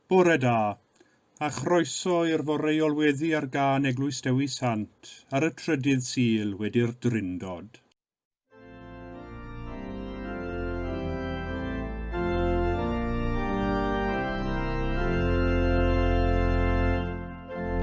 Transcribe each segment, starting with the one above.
Bore da, a chroeso i'r foreuol weddi ar gân Eglwys Dewi Sant ar y trydydd Sul wedi'r Drindod.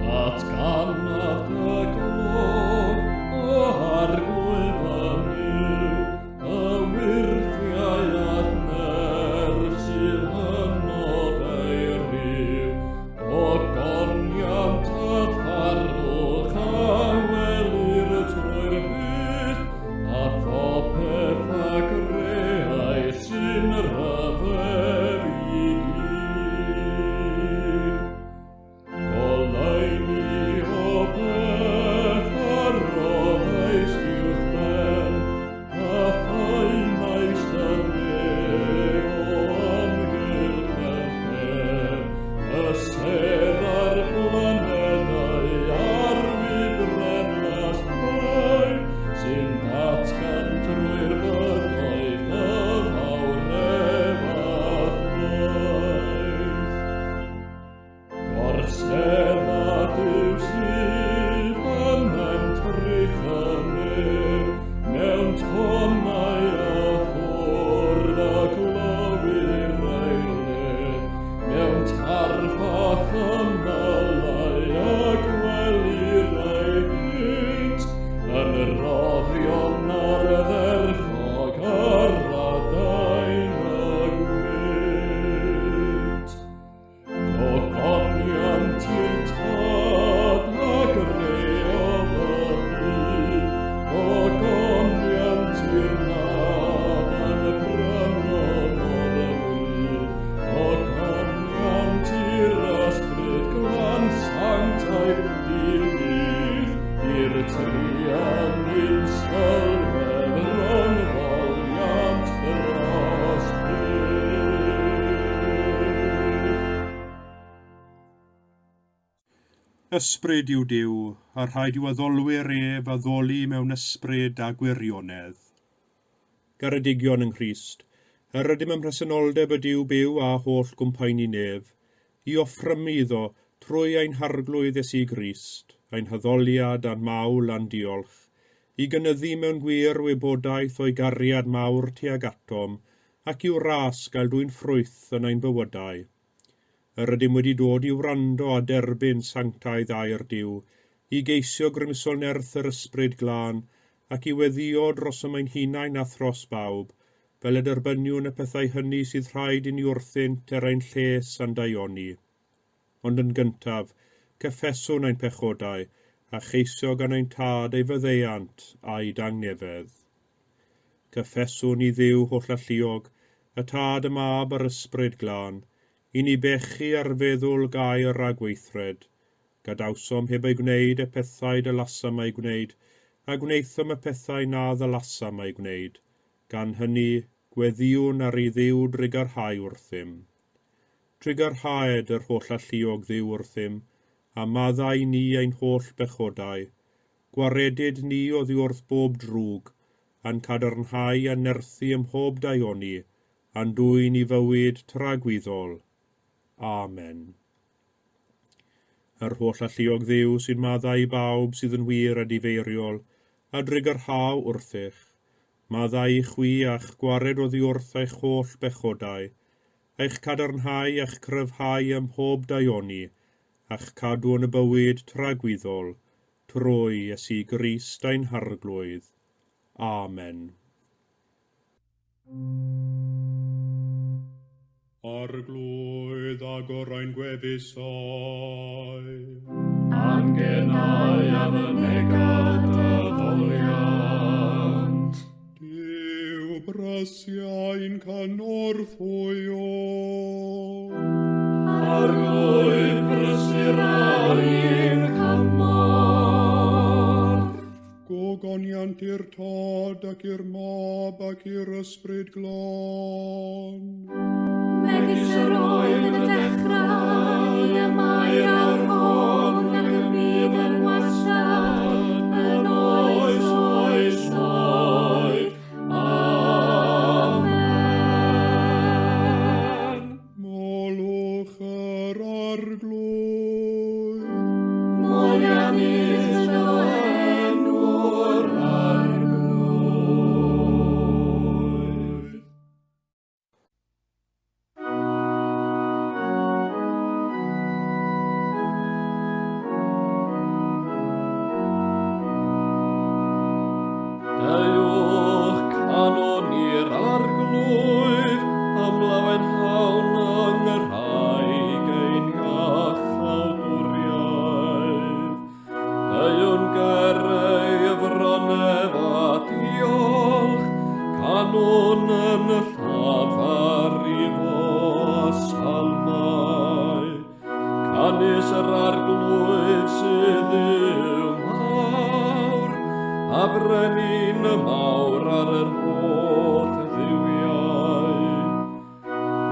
Datganaf dy glod, o Arglwydd fy Nuw, y wyrthiau a'th nerth sydd hynod ei rhyw. Gogoniant a tharddwch a welir trwy'r byd, a phopeth a greai sy'n rhyfedd i gyd. Goleuni o beth a roddaist uwchben, a thaenais dy nef o amgylch y lle, y sêr a'r planedau a'r wybren las poeth, sy'n datgan trwy'r bydoedd dy fawredd a'th waith. Gorsedd a Duw sydd yn entrych y nef, mewn tonnau a ffwrdd a glywir ei lef, mewn tarff a chymylau a gwelir ei hynt, yn roddion ardderchog ar adain y gwynt. Gogoniant i'r Tad a greodd y byd, Gogoniant i'r Mab a'n brynodd o'r fryd, Gogoniant i'r Ysbryd Glân Sanctaidd di-lith, I'r Trian un sylwedd rhwng foliant dros byth. Ysbryd yw Duw, a rhaid i'w addolwyr ef addoli mewn ysbryd a gwirionedd. Garedigion yng Nghrist, yr ydym ym mhresenoldeb y Duw byw a holl gwmpaeni nef, i offrymu iddo, trwy ein Harglwydd Iesu Grist, ein haddoliad a'n mawl a'n diolch, i gynyddu mewn gwir wybodaeth o'i gariad mawr tuag atom, ac i'w ras gael dwyn ffrwyth yn ein bywydau. Yr ydym wedi dod i wrando a derbyn sanctaidd air Duw, i geisio grymuso nerth yr Ysbryd Glân, ac i weddïo drosom ein hunain a thros bawb, fel y derbyniwn y pethau hynny sydd rhaid i ni wrthynt er ein lles a'n daioni. Ond yn gyntaf, cyffeswn ein pechodau, a cheisio gan ein Tad ei faddeuant a'i dangnefedd. Cyffeswn i Dduw hollalluog, y Tad, y Mab a'r Ysbryd Glân, i ni bechu ar feddwl, gair a gweithred. Gadawsom heb eu gwneud y pethau dylasam eu gwneud, a gwnaethom y pethau na ddylasam eu gwneud. Gan hynny, gweddïwn ar i Dduw drugarhau wrthym. Trugarhaed yr hollalluog Dduw wrthym, a maddau ni ein holl bechodau. Gwaredid ni oddi wrth bob drwg, a'n cadarnhau a nerthu ym mhob daioni, a'n dwyn i fywyd tragwyddol. Amen. Yr hollalluog Dduw sy'n maddau i bawb sydd yn wir a difeiriol, a drugarhau wrthych. Maddau i chwi a'ch gwared oddi wrth eich holl bechodau, eich cadarnhau a'ch cryfhau ym mhob daioni, a'ch cadw yn y bywyd tragwyddol, trwy Iesu Grist ein Harglwydd. Amen. Arglwydd, agor ein gwefusau. A'n genau a fynega dy foliant. Duw brysiau'n cynorthwyo. Arglwydd, brysur ein cymorth. Gogoniant i'r Tad ac i'r Mab ac i'r Ysbryd Glân. Megis yr oedd yn y dechrau, y mae'r awr hon, ac y bydd yn wastad, yn oes oesoedd. Amen. Molwch yr Canys fyddo enw'r Arglwydd. Deuwch canon i'r Arglwydd, am lawenhawn yng Nghymraeg ein iachawdwriaeth. Deuwn ger ei fron ef a diolch, canwn yn llafar iddo a salmau. Canys yr Arglwydd sydd yw mawr, a brenin y mawr ar yr holl dduwiau.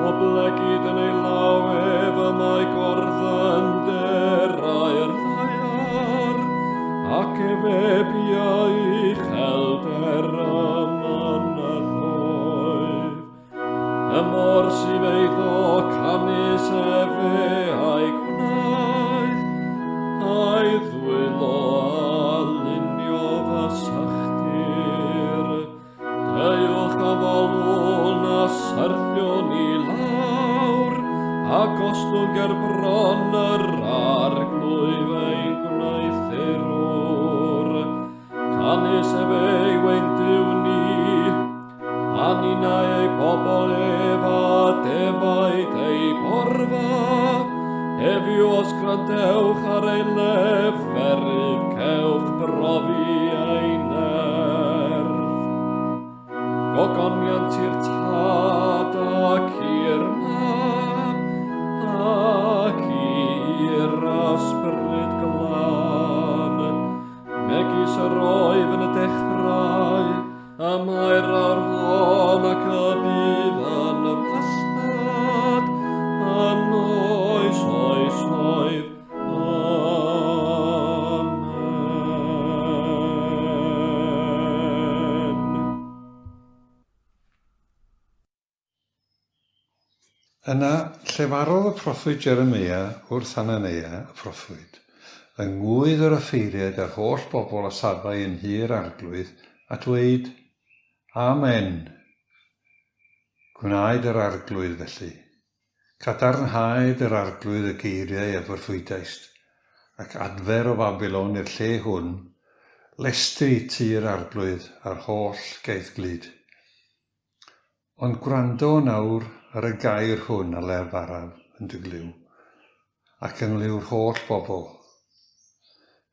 Oblegid yn ei law ef y mae gorddynderau'r ddaear, ac efe biau uchelder y mynyddoedd. Y môr sydd eiddo canys efe a'i gwnaeth, a'i ddwylo a luniodd a sychdir. Deuwch a folwn a syrthiwn i lawr, a gostwng ger bron yr Arglwydd ein gwneuthurwr. Canys efe yw ein Duw ni, a ninnau ei bobl ef a defaid ei borfa. Ef yw os gwrandewch ar ei leferydd, cewch brofi ei nerth. Gogoniant i'r Tad ac i'r Mab ac i'r Ysbryd Glân, megis yr oedd yn y dechrau, y mae'r awr hon ac y bydd yn wastad, yn oes oesoedd. Amen. Yna llefarodd y proffwyd Jeremeia wrth Hananeia y proffwyd, yng ngŵydd yr offeiriaid a'r holl bobl a safai yn nhŷ'r Arglwydd, a dweud, Amen! Gwnaed yr Arglwydd felly. Cadarnhaed yr Arglwydd y geiriau a broffwydaist, ac adfer o Fabilon i'r lle hwn, lestri tŷ'r Arglwydd a'r holl gaethglud. Ond gwrando yn awr ar y gair hwn a lefaraf yn dy glyw, ac yng nghlyw'r holl bobl.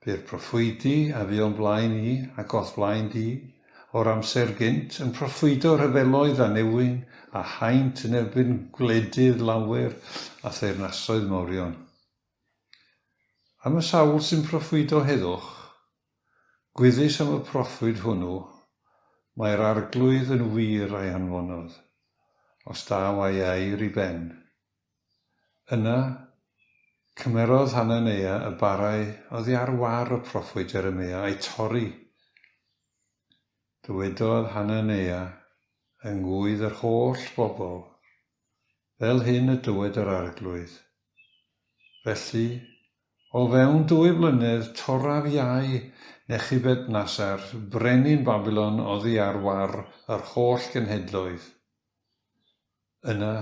Bu'r proffwydi a fu o'm blaen i ac o'th flaen di, o'r amser gynt, yn proffwydo rhyfeloedd a newyn a haint yn erbyn gwledydd lawer a theyrnasoedd mawrion. Am y sawl sy'n proffwydo heddwch, Gwyddys am y proffwyd hwnnw, mai'r Arglwydd yn wir a'i hanfonodd, os daw â'i air i ben. Yna, cymerodd Hananeia y barau oddi ar war y proffwyd Jeremeia a'i torri. Dywedodd Hananeia yng ngŵydd yr holl bobl, Fel hyn y dywed yr Arglwydd. Felly, O fewn dwy flynedd, torraf iau Nechubednasar, brenin Babilon, oddi ar war yr holl genhedloedd. Yna,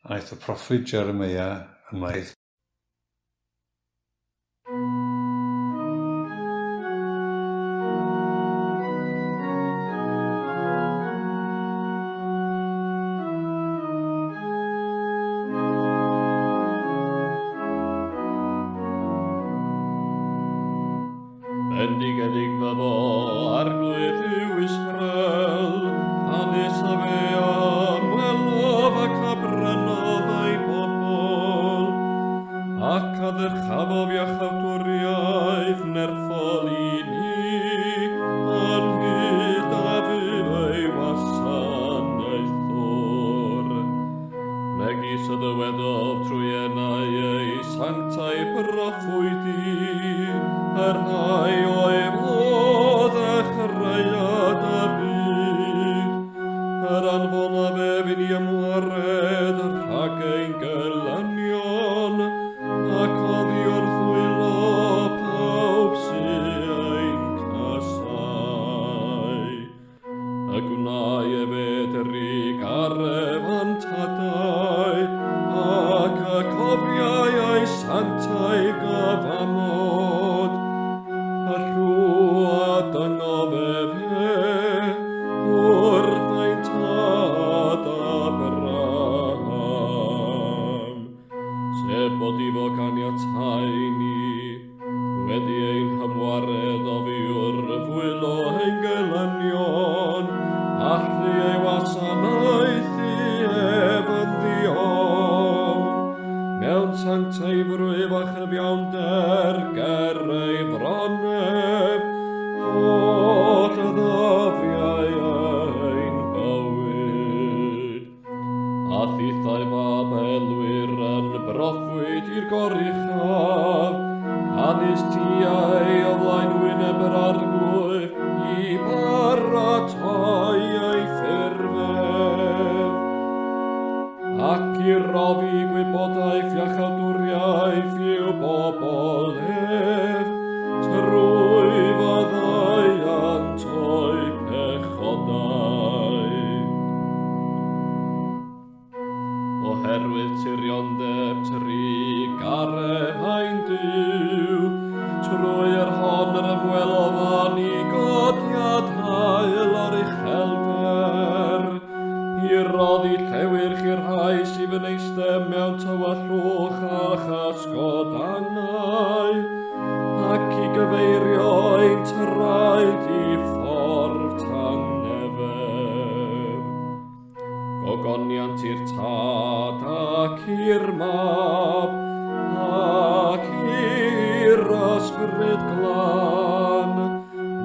aeth y proffwyd Jeremeia ymaith. Bendigedig fyddo Arglwydd Duw Israel, canys y fe a ymwelodd ac a brynodd ei bobl, ac a ddyrchafodd iachawdwriaeth nerthol i ni, yn hyd a fydd ei wasanaethwr. Megis y dywedodd trwy enau ei sanctaidd broffwydi, y rhai oedd o ddechreuad y byd, yr anfonaf ef i ni ymwared rhag ein gelynion, ac oddi wrth ddwylo pawb. Cofiai ei sanctaidd gyfamod, a llw a dyngodd efe wrth ein tad Abraham, sef bod iddo ganiatau ni, wedi ein hymwared oddi wrth ddwylo ein gelynion, allu ei wasanaethu ef yn ddiofn, mewn sancteiddrwydd a chyfiawnder ger ei fron ef, holl ddyddiau ein bywyd. A thithau fab elwyr yn broffwyd i'r goruchaf, canys ti a'i o flaen wyneb yr Arglwydd i baratoi ei ffurf ef, ac i roddi gwybodaeth iachawdwriaeth i'w bobl ef, trwy faddeuant o'u pechodau. Oherwydd tiriondeb trugaredd ein Duw, trwy yr hon yr ymwelodd â ni godiad haul o'r uchelder, i roddi llewyrch i'r rhai sydd yn eistedd mewn tywyllwch a chysgod angau, ac i gyfeirio ein traed i ffordd tangnefedd. Gogoniant i'r Tad ac i'r Mab ac i'r Ysbryd Glân,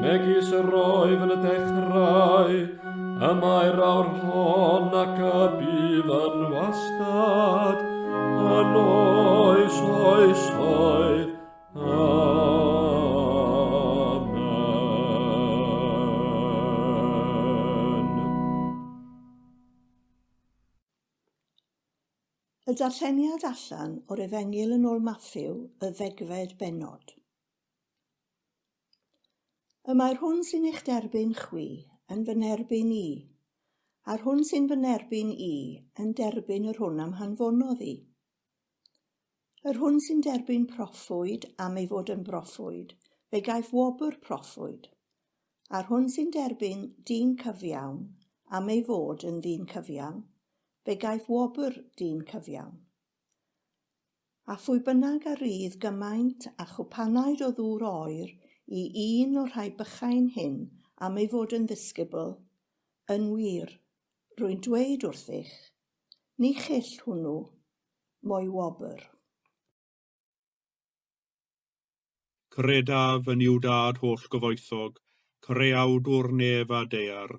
megis yr oedd yn y dechrau, y mae'r awr hon ac y bydd yn wastad, yn oes oesoedd. Amen. Y darlleniad allan o'r Efengyl yn ôl Mathew, y ddegfed bennod. Y mae'r hwn sy'n eich derbyn chwi yn fy nerbyn i, a'r hwn sy'n fy nerbyn i yn derbyn yr hwn a'm hanfonodd i. Yr hwn sy'n derbyn proffwyd am ei fod yn broffwyd, fe gaiff wobr proffwyd, a'r hwn sy'n derbyn dyn cyfiawn am ei fod yn ddyn cyfiawn, fe gaiff wobr dyn cyfiawn. A phwy bynnag a rydd gymaint a chwpanaid o ddŵr oer i un o'r rhai bychain hyn am ei fod yn ddisgybl, yn wir, rwy'n dweud wrthych, ni chyll hwnnw mo'i wobr. Credaf yn Nuw Dad holl-gyfoethog, Creawdwr nef a daear,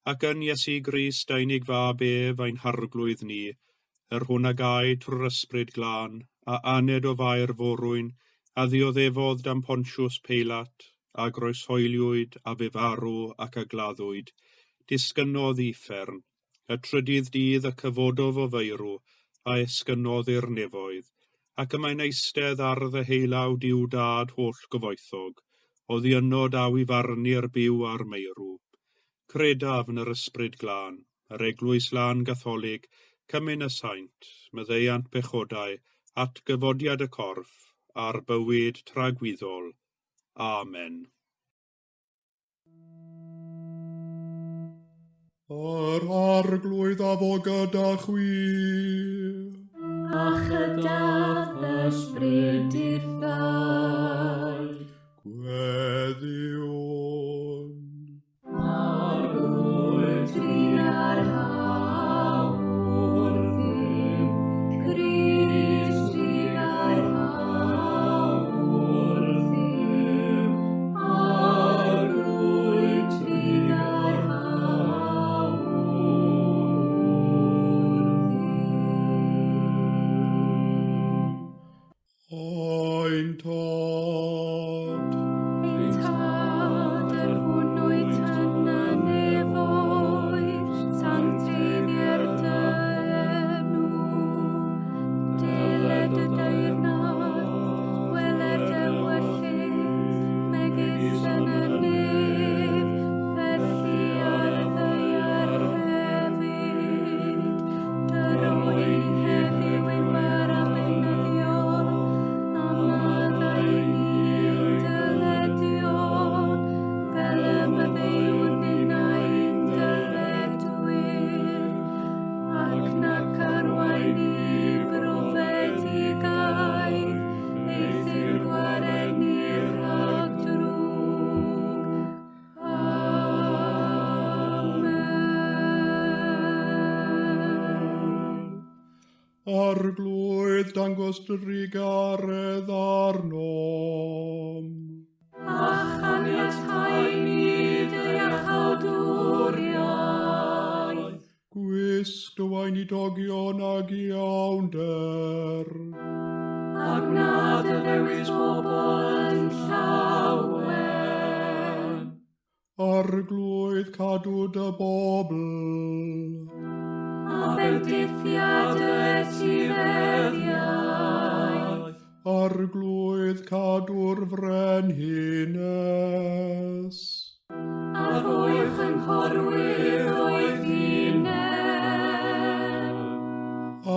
ac yn Iesu Grist ei unig Fab ef ein Harglwydd ni, yr hwn a gaed trwy'r Ysbryd Glân, a aned o Fair forwyn, a ddioddefodd dan Pontius Peilat, a groeshoeliwyd, a fu farw, ac a gladdwyd, disgynnodd i uffern, y trydydd dydd y cyfododd o feirw, a esgynnodd i'r nefoedd, ac y mae'n eistedd ar ddeheulaw Duw Dad holl-gyfoethog, oddi yno daw i farnu'r byw a'r meirw. Credaf yn yr Ysbryd Glân, yr Eglwys Lân Gatholig, cymun y saint, maddeuant pechodau, atgyfodiad y corff, a'r bywyd tragwyddol. Amen. Yr Arglwydd a fo gyda chwi. A chyda ysbryd dithau. Gweddïwn. Arglwydd trugarha wrthym, Crist trugarha wrthym, Arglwydd trugarha wrthym. Ein Tad, Arglwydd, dangos drugaredd arnom. A chaniatáu ni dy iachawdwriaeth. Gwisg dy weinidogion ag iawnder. A gwna dy ddewis bobl yn llawen. Arglwydd, cadw dy bobl. A bendithia dy etifeddiaeth. Arglwydd, cadw'r frenhines. A rhoi chynghorwyr doethineb.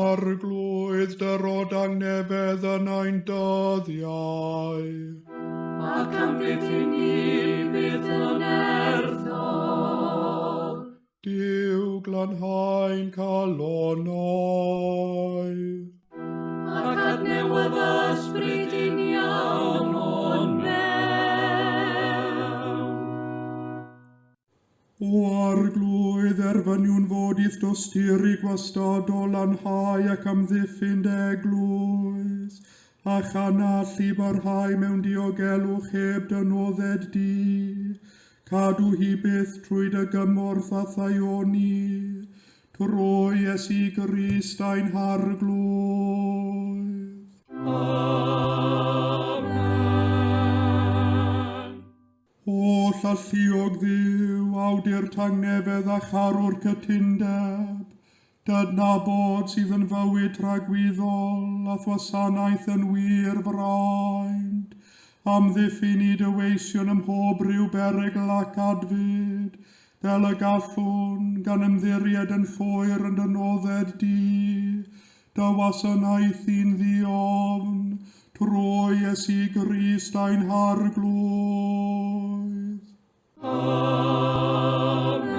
Arglwydd, dyro dangnefedd yn ein dyddiau. Ac amddiffyn ni byth yn nerthol. Duw, glanhau'n calonnau. Ac adnewydda ysbryd uniawn o'n mewn. O Arglwydd, erfyniwn fod i'th dosturi gwastadol lanhau ac amddiffyn dy eglwys, a chan allu barhau mewn diogelwch heb dy nodded di. Cadw hi byth trwy dy gymorth a thaioni, trwy Iesu Grist ein Harglwydd. Amen. Holl alluog Dduw, awdur tangnefedd a charwr cytundeb, dydnabod sydd yn fywyd tragwyddol a'th wasanaeth yn wir fraint, amddiffyn i dy weision ym mhob rhyw berygl ac adfyd, fel y gallwn, gan ymddiried yn llwyr yn dy nodded di, dy wasanaethu'n ddiofn, trwy Iesu Grist ein Harglwydd. Amen.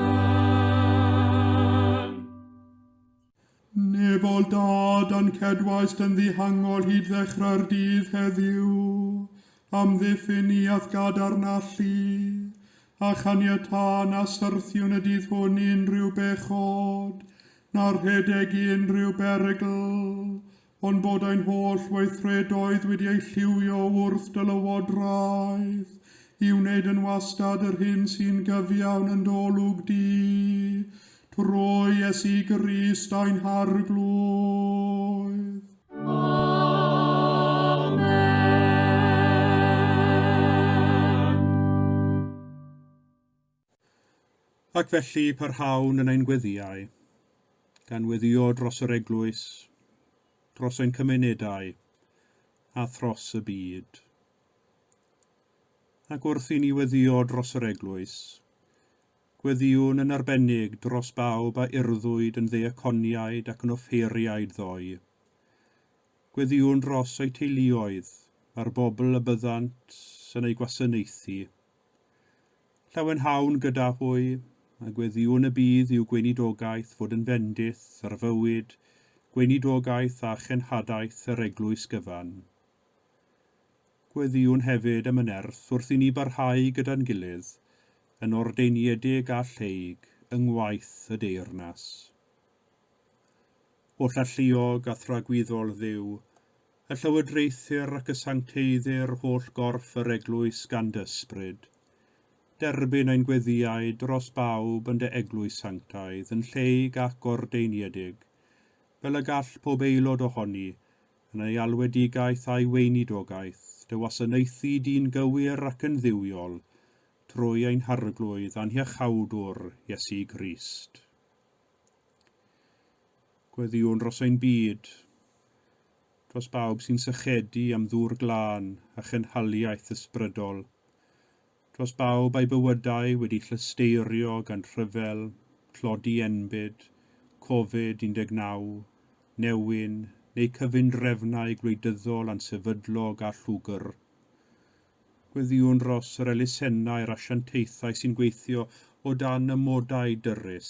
Nefol Dad, a'n cedwaist yn ddihangol hyd ddechrau'r dydd heddiw, amddiffyn ni a'th gadarn allu, a chaniatâ na syrthiwn y dydd hwn i unrhyw bechod, na rhedeg i unrhyw berygl, ond bod ein holl weithredoedd wedi eu lliwio wrth dy lywodraeth, i wneud yn wastad yr hyn sy'n gyfiawn yn dy olwg di, trwy Iesu Grist ein Harglwydd. Amen. Ac felly parhawn yn ein gweddïau, gan weddïo dros yr eglwys, dros ein cymunedau, a thros y byd. Ac wrth i ni weddïo dros yr eglwys, gweddïwn yn arbennig dros bawb a urddwyd yn ddiaconiaid ac yn offeiriaid ddoe. Gweddïwn dros eu teuluoedd a'r bobl y byddant yn eu gwasanaethu. Llawenhawn gyda hwy, a gweddïwn y bydd i'w gweinidogaeth fod yn fendith ar fywyd, gweinidogaeth a chenhadaeth yr eglwys gyfan. Gweddïwn hefyd am y nerth wrth i ni barhau gyda'n gilydd, yn ordeiniedig a lleig, yng ngwaith y deyrnas. Holl alluog a thragwyddol Dduw, y llywodraethir ac y sancteiddir holl gorff yr eglwys gan dy ysbryd. Derbyn ein gweddïau dros bawb yn dy eglwys sanctaidd, yn lleig ac ordeiniedig, fel y gall pob aelod ohoni, yn ei alwedigaeth a'i weinidogaeth, dy wasanaethu di'n gywir ac yn dduwiol, trwy ein Harglwydd a'n Hiachawdwr, Iesu Grist. Gweddïwn dros ein byd, dros bawb sy'n sychedu am ddŵr glân a chynhaliaeth ysbrydol, dros bawb a'i bywydau wedi llesteirio gan rhyfel, tlodi enbyd, Covid-19, newyn neu cyfundrefnau gwleidyddol ansefydlog a llwgr. Gweddïwn dros yr elusennau a'r asiantaethau sy'n gweithio o dan amodau dyrys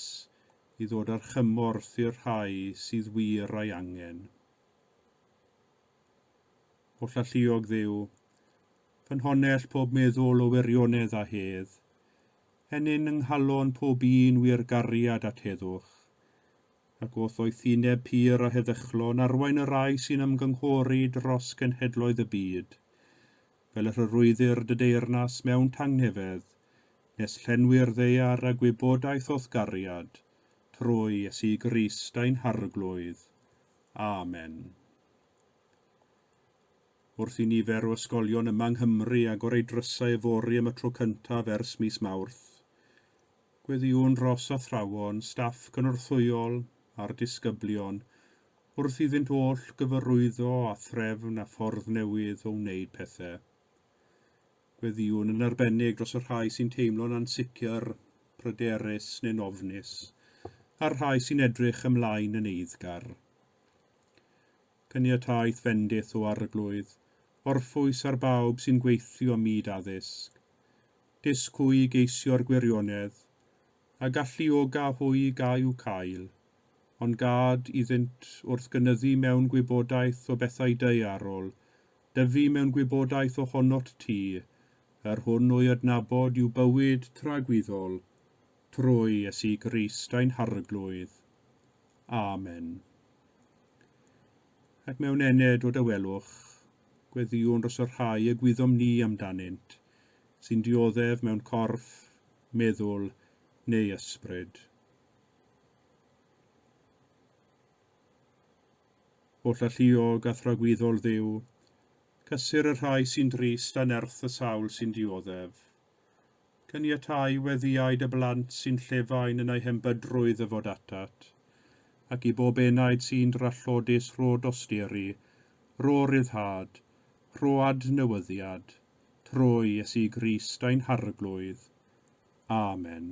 i ddod â'r chymorth i'r rhai sydd wir ei angen. Holl alluog Dduw, ffynhonnell pob meddwl o wirionedd a hedd, ennyn yng nghalon pob un wir gariad at heddwch. Ac o'th ddoethineb pur a heddychlon arwain y rhai sy'n ymgynghori dros genhedloedd y byd, fel y rhyrwyddir dy deyrnas mewn tangnefedd, nes llenwi'r ddaear â gwybodaeth o'th gariad, trwy Iesu Grist ein Harglwydd. Amen. Wrth i nifer o ysgolion yma yng Nghymru agor eu drysau yfory am y tro cyntaf ers mis Mawrth, gweddïwn dros athrawon, staff cynorthwyol a'r disgyblion wrth iddynt oll gyfarwyddo â threfn a ffordd newydd o wneud pethau. Gweddïwn yn arbennig dros y rhai sy'n teimlo'n ansicr, pryderus neu'n ofnus, a'r rhai sy'n edrych ymlaen yn eiddgar. Caniataeth fendith, O Arglwydd, orffwys ar bawb sy'n gweithio myd addysg. Dysg hwy i geisio'r gwirionedd, a galluoga hwy i gau cael, ond gad iddynt wrth gynyddu mewn gwybodaeth o bethau daearol, dyfu mewn gwybodaeth ohonot ti, yr hwn o'i adnabod yw bywyd tragwyddol, trwy Iesu Grist ein Harglwydd. Amen. Ac mewn ened o dawelwch, gweddïwn dros y rhai y gwyddom ni amdanynt, sy'n dioddef mewn corff, meddwl neu ysbryd. Holl alluog a thragwyddol Dduw, cysur y rhai sy'n drist a nerth y sawl sy'n dioddef. Caniatáu weddïau dy blant sy'n llefain yn eu hembydrwydd ddyfod atat, ac i bob enaid sy'n drallodus rho dosturi, rho ryddhad, rho adnewyddiad, trwy Iesu Grist ein Harglwydd. Amen.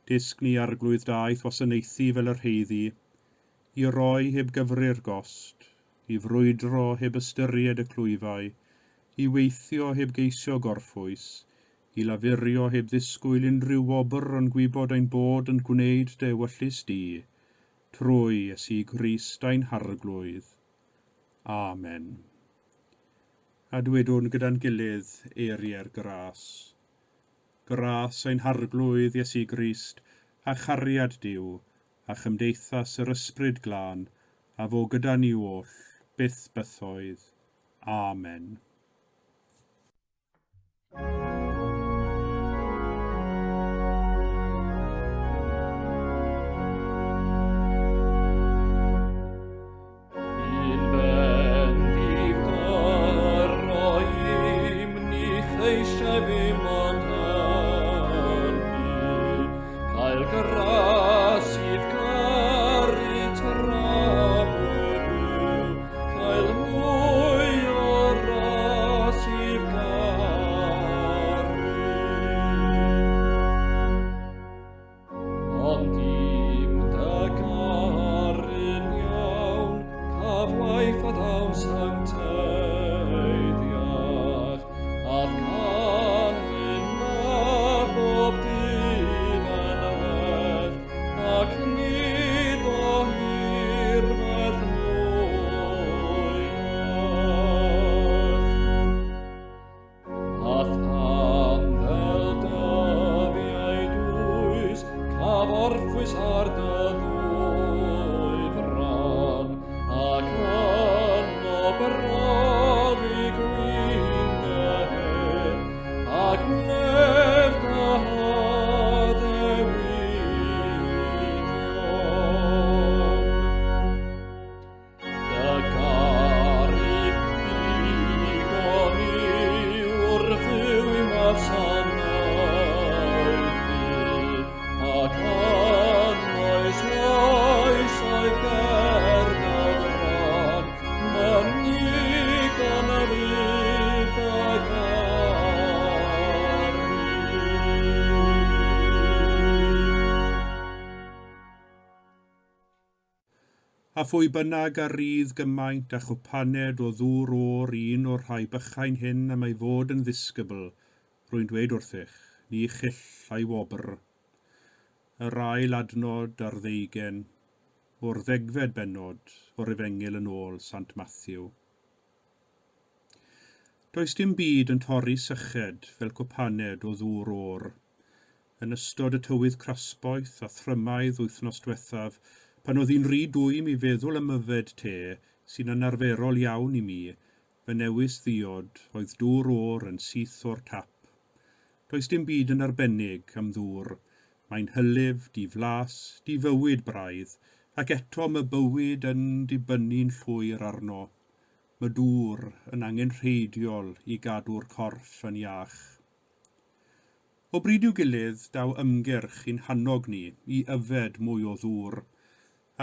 Dysg ni, Arglwydd da, i'th wasanaethu fel yr heiddi, i roi heb gyfri'r gost, i frwydro heb ystyried y clwyfau, i weithio heb geisio gorffwys, i lafurio heb ddisgwyl unrhyw wobr ond gwybod ein bod yn gwneud dy ewyllys di, trwy Iesu Grist ein Harglwydd. Amen. A dwedwn gyda'n gilydd eiriau'r gras. Gras ein Harglwydd Iesu Grist, a chariad Duw, a chymdeithas yr Ysbryd Glân, a fo gyda ni oll, byth bythoedd. Amen. Un fendith dyroim, ni cheisiau ddim ond hynny, cael gras i'th garu tra byw, cael mwy o ras i'th garu. Ond i'm dy garu'n iawn, caf waith a dawn sancteiddiach, a'th canlyn na bob dydd yn well, ac nid o hir beth mwyach. A than fel dyfiau dwys, caf orffwys ar dy ddwy fron, ac yno brofi gwin dy hen, ac wledd dy addewidion. Dy garu digon yw'r fyw i'm wasanaethu, ac yn oes oes oedd ger dy fron, mynigon y fydd dy garu. A phwy bynnag a rydd gymaint a chwpaned o ddŵr o'r un o'r rhai bychain hyn am ei fod yn ddisgybl, rwy'n dweud wrthych, ni chyll a'i wobr. Yr ail adnod ar ddeugen o'r ddegfed bennod o'r Efengyl yn ôl Sant Mathew. Does dim byd yn torri syched fel cwpaned o ddŵr oer. Yn ystod y tywydd crasboeth a thrymaidd wythnos dwethaf, pan oedd hi'n rhy dwym i feddwl am yfed te, sy'n anarferol iawn i mi, fy newis ddiod oedd dŵr oer yn syth o'r tap. Does dim byd yn arbennig am ddŵr. Mae'n hylif, di-flas, di-fywyd braidd, ac eto mae bywyd yn dibynnu'n llwyr arno. Mae dŵr yn angenrheidiol i gadw'r corff yn iach. O bryd i'w gilydd, daw ymgyrch i'n hannog ni i yfed mwy o ddŵr,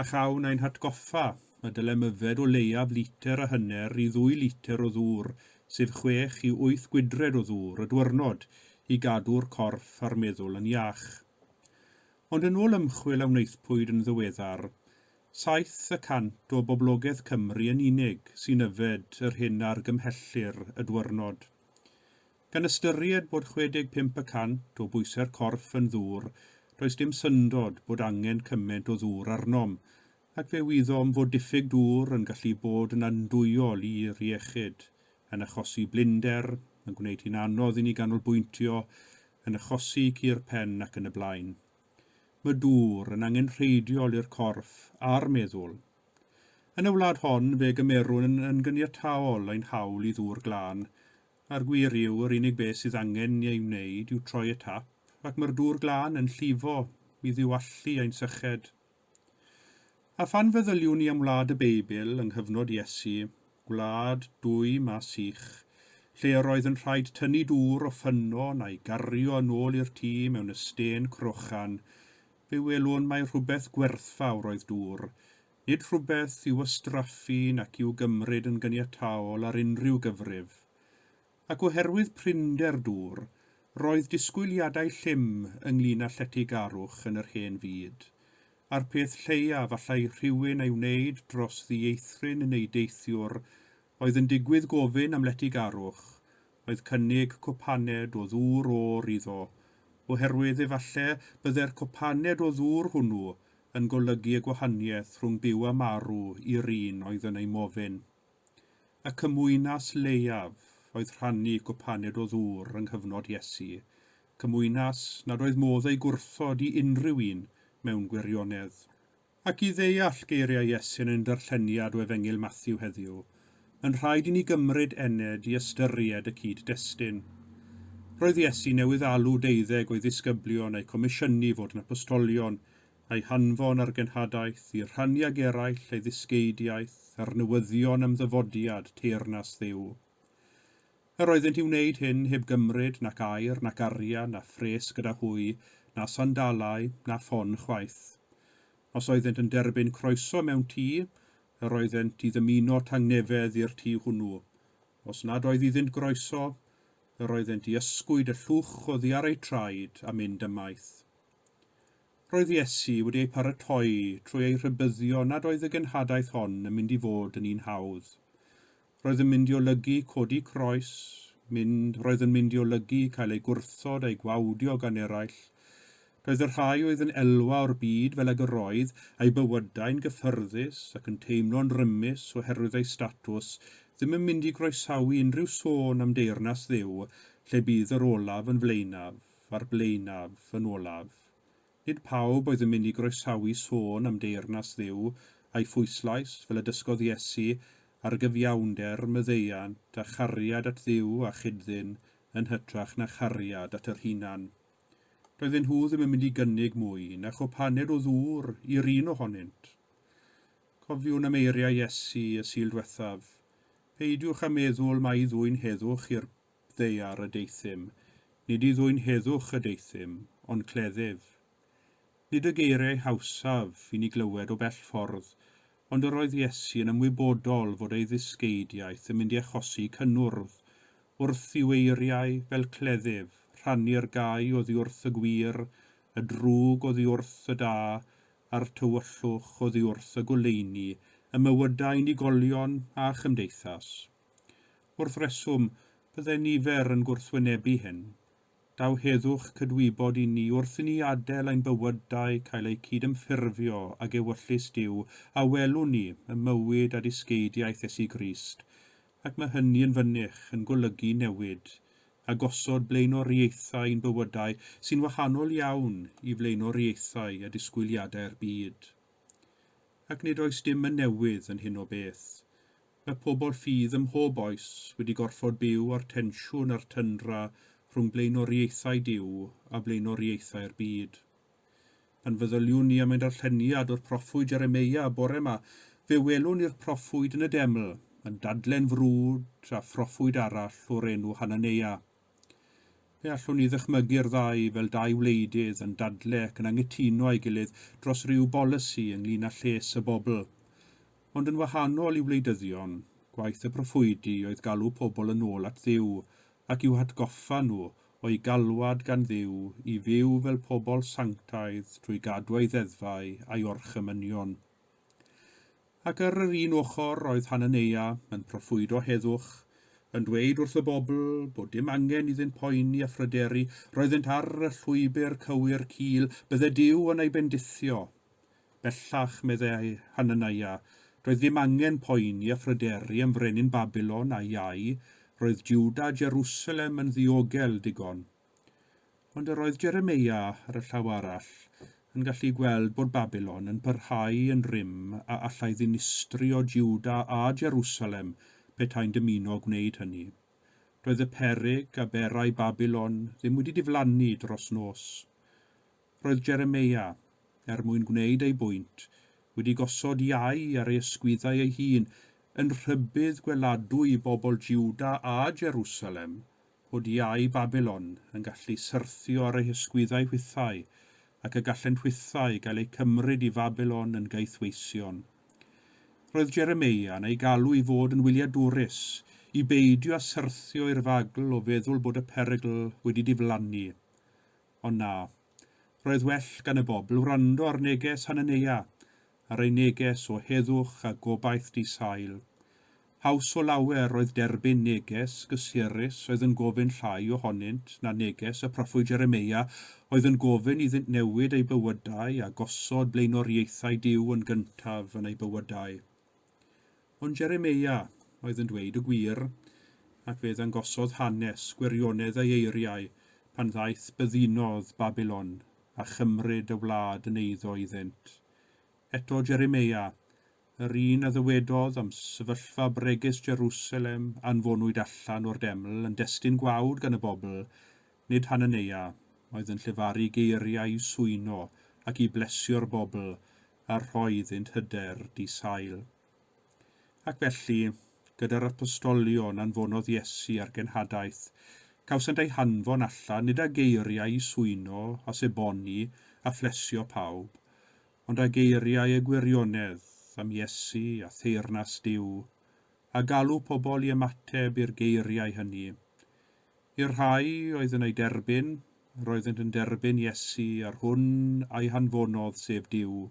a chawn ein hatgoffa y dylem yfed o leiaf litr a hanner i ddwy litr o ddŵr, sef chwech i wyth gwydred o ddŵr y dwyrnod, i gadw'r corff a'r meddwl yn iach. Ond yn ôl ymchwil a wnaethpwyd yn ddiweddar, 7% o boblogaeth Cymru yn unig sy'n yfed yr hyn a argymhellir y dwyrnod. Gan ystyried bod 65 y cant o bwysau'r corff yn ddŵr, does dim syndod bod angen cymaint o ddŵr arnom, ac fe wyddom fod diffyg dŵr yn gallu bod yn andwyol i'r iechyd, yn achosi blinder, yn gwneud hi'n anodd i ni ganolbwyntio, yn achosi cur pen ac yn y blaen. Mae dŵr yn angenrheidiol i'r corff a'r meddwl. Yn y wlad hon fe gymerwn yn, yn gyniataol ein hawl i ddŵr glân, A'r gwir yw, yr unig beth sydd angen ni ei wneud yw troi y tap, ac mae'r dŵr glân yn llifo i ddiwallu ein syched. A phan feddyliwn ni am wlad y Beibl yng nghyfnod Iesu, gwlad dwym a sych, lle yr oedd yn rhaid tynnu dŵr o ffynnon a'i gario yn ôl i'r tŷ mewn ystên crochan, fe welwn mai rhywbeth gwerthfawr oedd dŵr, Nid rhywbeth i'w wastraffu nac i'w gymryd yn ganiataol ar unrhyw gyfrif. Ac oherwydd prinder dŵr, roedd disgwyliadau llym ynglŷn â lletygarwch yn yr hen fyd, a'r peth lleiaf allai rhywun ei wneud dros ddieithryn neu deithiwr oedd yn digwydd gofyn am letygarwch oedd cynnig cwpaned o ddŵr oer iddo, oherwydd efalle bydde'r cwpaned o ddŵr hwnnw yn golygu y gwahaniaeth rhwng byw a marw i'r un oedd yn ei mofyn. Y cymwynas leiaf oedd rhannu cwpaned o ddŵr yng nghyfnod Iesu, cymwynas nad oedd modd ei gwrthod i unrhyw un mewn gwirionedd. Ac i ddeall geiriau Iesu yn ein darlleniad o Efengyl Mathew heddiw, mae'n rhaid i ni gymryd enned i ystyried y cyd-destun. Roedd Iesu newydd alw deuddeg o'i ddisgyblion a'u comisiynu fod yn apostolion, a'u hanfon ar genhadaeth i rhannu ag eraill ei ddysgeidiaeth a'r newyddion am ddyfodiad teyrnas Dduw. Yr oeddent i wneud hyn heb gymryd nac aur nac arian na phres gyda hwy, na sandalau, na ffon chwaith. Os oeddent yn derbyn croeso mewn tŷ, yr oeddent i ddymuno tangnefedd i'r tŷ hwnnw. Os nad oedd iddynt groeso, yr oeddent i ysgwyd y llwch oddi ar eu traed a mynd ymaith. Roedd Iesu wedi eu paratoi trwy eu rhybuddio nad oedd y genhadaeth hon yn mynd i fod yn un hawdd. Roedd yn mynd i olygu codi croes, mynd, roedd yn mynd i olygu cael ei gwrthod a'i gwawdio gan eraill. Roedd y rhai oedd yn elwa o'r byd fel ag yr oedd, a'u bywydau'n gyffyrddus ac yn teimlo'n rymus oherwydd eu statws, ddim yn mynd i groesawu unrhyw sôn am deyrnas Dduw lle bydd yr olaf yn flaenaf a'r blaenaf yn olaf. Nid pawb oedd yn mynd i groesawu sôn am deyrnas Dduw a'i phwyslais, fel y dysgodd Iesu, ar gyfiawnder, maddeuant, a chariad at Dduw a chyd-ddyn yn hytrach na chariad at yr hunan. Doedden nhw ddim yn mynd i gynnig mwy na chwpaned o ddŵr i'r un ohonynt. Cofiwn am eiriau Iesu y Sul dwethaf, Peidiwch â meddwl mai ddwyn heddwch i'r ddaear y deuthum, nid i ddwyn heddwch y deuthum, ond cleddyf. Nid y geiriau hawsaf i ni glywed o bell ffordd, ond yr oedd Iesu yn ymwybodol fod ei ddysgeidiaeth yn mynd i achosi cynnwrf, wrth i'w eiriau, fel cleddyf, rhannu'r gau oddi wrth y gwir, y drwg oddi wrth y da, a'r tywyllwch oddi wrth y goleuni ym mywydau unigolion a chymdeithas. Wrth reswm, byddai nifer yn gwrthwynebu hyn. Daw heddwch cydwybod i ni wrth i ni adael ein bywydau cael eu cydymffurfio ag ewyllys Duw a welwn ni ym mywyd a dysgeidiaeth Iesu Grist, ac mae hynny yn fynych yn golygu newid, a gosod blaenoriaethau i'n bywydau sy'n wahanol iawn i flaenoriaethau a disgwyliadau'r byd. Ac nid oes dim yn newydd yn hyn o beth. Mae pobl ffydd ym mhob oes wedi gorfod byw â'r tensiwn a'r tyndra rhwng blaenoriaethau Duw a blaenoriaethau'r byd. Pan feddyliwn ni am ein darlleniad o'r proffwyd Jeremeia y bore 'ma, fe welwn ni'r proffwyd yn y deml yn dadle'n frwd â phroffwyd arall o'r enw Hananeia. Fe allwn ni ddychmygu'r ddau fel dau wleidydd yn dadle ac yn anghytuno â'i gilydd dros ryw bolisi ynglŷn â lles y bobl. Ond yn wahanol i wleidyddion, gwaith y proffwydi oedd galw pobl yn ôl at Dduw ac i'w hatgoffa nhw o'u galwad gan Dduw i fyw fel pobl sanctaidd trwy gadw ei ddeddfau a'i orchymynion. Ac ar yr un ochr roedd Hananeia yn proffwydo heddwch, yn dweud wrth y bobl bod dim angen iddynt poeni a phryderu, roeddynt ar y llwybr cywir cul, bydde Duw yn eu bendithio. Bellach, meddai Hananiah, doedd ddim angen poeni a phryderu am frenin Babilon a'i iau, roedd Jwda a Jerwsalem yn ddiogel digon. Ond yr oedd Jeremeia, ar y llaw arall, yn gallu gweld bod Babilon yn parhau yn rym a allai ddinistrio Jwda a Jerwsalem petai'n dymuno gwneud hynny. Doedd y peryg a berai Babilon ddim wedi diflannu dros nos. Roedd Jeremeia, er mwyn gwneud ei bwynt, wedi gosod iau ar ei ysgwyddau ei hun, yn rhybudd gweladwy i bobl Jiwda a Jerwsalem bod iau Babilon yn gallu syrthio ar eu hysgwyddau hwythau, ac y gallent hwythau gael eu cymryd i Fabilon yn gaethweision. Roedd Jeremeia yn eu galw i fod yn wyliadwrus, i beidio â syrthio i'r fagl o feddwl bod y perygl wedi diflannu. Ond na, roedd well gan y bobl wrando ar neges Hananeia, ar ei neges o heddwch a gobaith di-sail. Haws o lawer oedd derbyn neges gysurus oedd yn gofyn llai ohonynt na neges y proffwyd Jeremeia oedd yn gofyn iddynt newid eu bywydau a gosod blaenoriaethau Duw yn gyntaf yn eu bywydau. Ond Jeremeia oedd yn dweud y gwir, ac fe ddangosodd hanes gwirionedd ei eiriau pan ddaeth byddinodd Babilon a chymryd y wlad yn eiddo iddynt. Eto Jeremeia, yr un a ddywedodd am sefyllfa bregus Jerusalem anfonwyd allan o'r deml yn destun gwawd gan y bobl, nid Hananeia, oedd yn llefaru geiriau i swyno ac i blesio'r bobl a rhoi iddynt hyder di-sail. Ac felly, gyda'r apostolion anfonodd Iesu ar genhadaeth, cawsant eu hanfon allan nid â geiriau i swyno a seboni a phlesio pawb, ond â geiriau y gwirionedd am Iesu a theyrnas Duw, a galw pobl i ymateb i'r geiriau hynny. I'r rhai oedd yn ei derbyn, roeddent yn derbyn Iesu a'r hwn a'i hanfonodd, sef Duw.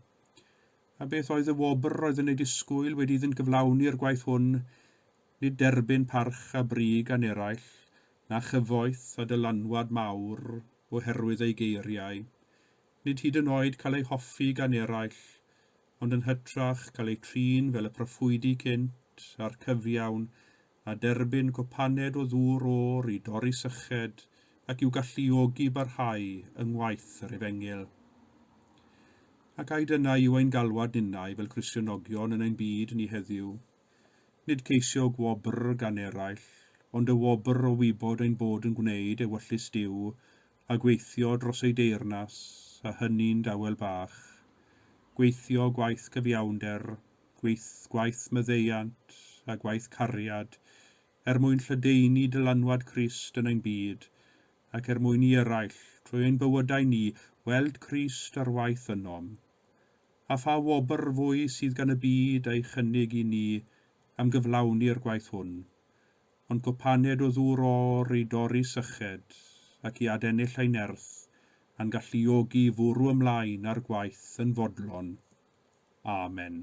A beth oedd y wobr roedd yn ei disgwyl wedi iddynt gyflawni'r gwaith hwn? Nid derbyn parch a bri gan eraill, na chyfoeth a dylanwad mawr oherwydd eu geiriau. Nid hyd yn oed cael eu hoffi gan eraill, ond yn hytrach cael eu trin fel y proffwydi cynt a'r cyfiawn, a derbyn cwpaned o ddŵr oer i dorri syched ac i'w galluogi barhau yng ngwaith yr Efengyl. Ac ai dyna yw ein galwad ninnau fel Cristionogion yn ein byd ni heddiw? Nid ceisio gwobr gan eraill, ond y wobr o wybod ein bod yn gwneud ewyllys Duw a gweithio dros ei deyrnas, a hynny'n dawel bach. Gweithio gwaith cyfiawnder, gweith, gwaith maddeuant a gwaith cariad, er mwyn lledaenu dylanwad Crist yn ein byd, ac er mwyn i eraill, trwy ein bywydau ni, weld Crist ar waith ynom. A pha wobr fwy sydd gan y byd a'i chynnig i ni am gyflawni'r gwaith hwn, ond cwpaned o ddŵr oer i dorri syched ac i adennill ei nerth, a'n galluogi i fwrw ymlaen â'r gwaith yn fodlon. Amen.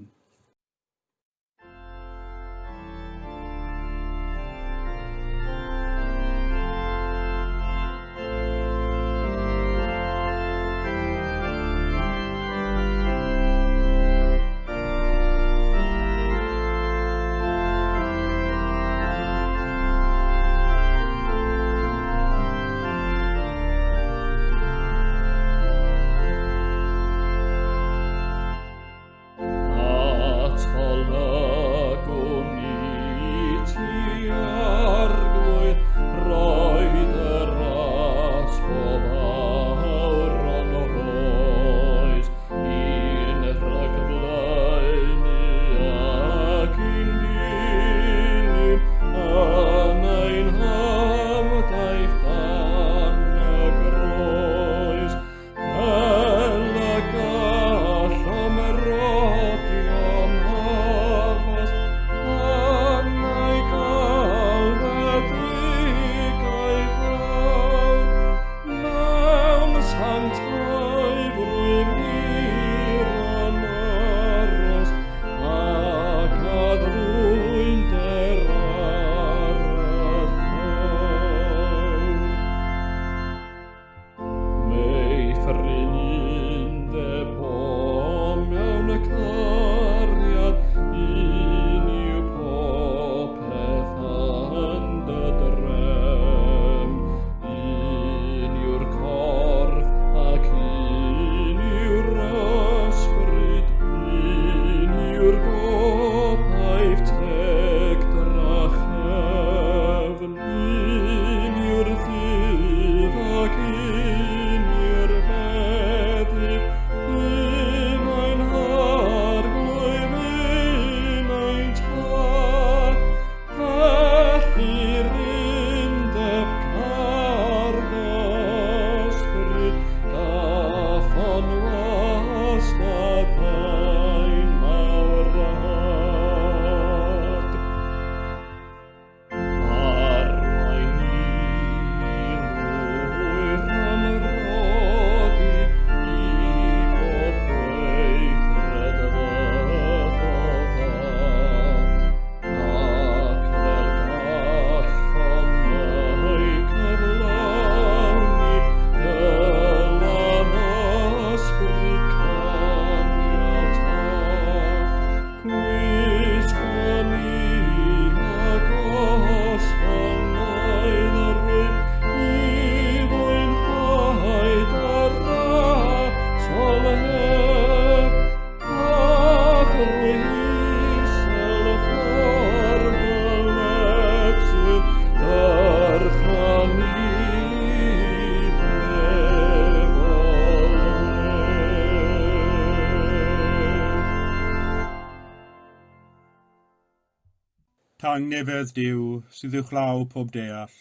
Tangnefedd Duw, sydd uwchlaw pob deall,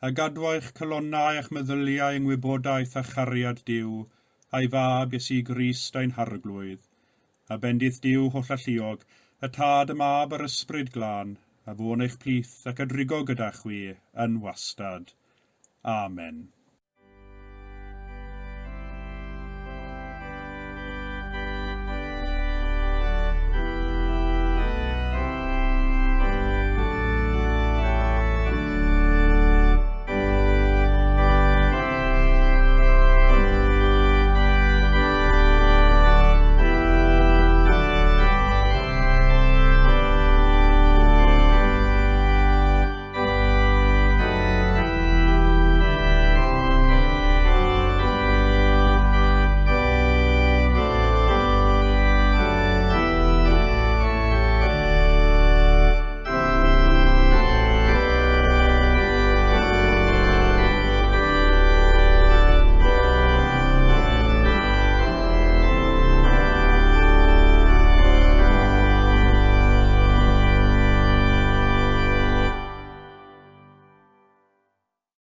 a gadwa eich calonnau a'ch meddyliau yng ngwybodaeth a chariad Duw, a'i Fab Iesu Grist ein Harglwydd. A bendith Duw hollalluog, y Tad, y Mab a'r Ysbryd Glân, a fo'n eich plith ac a drigo gyda chwi yn wastad. Amen.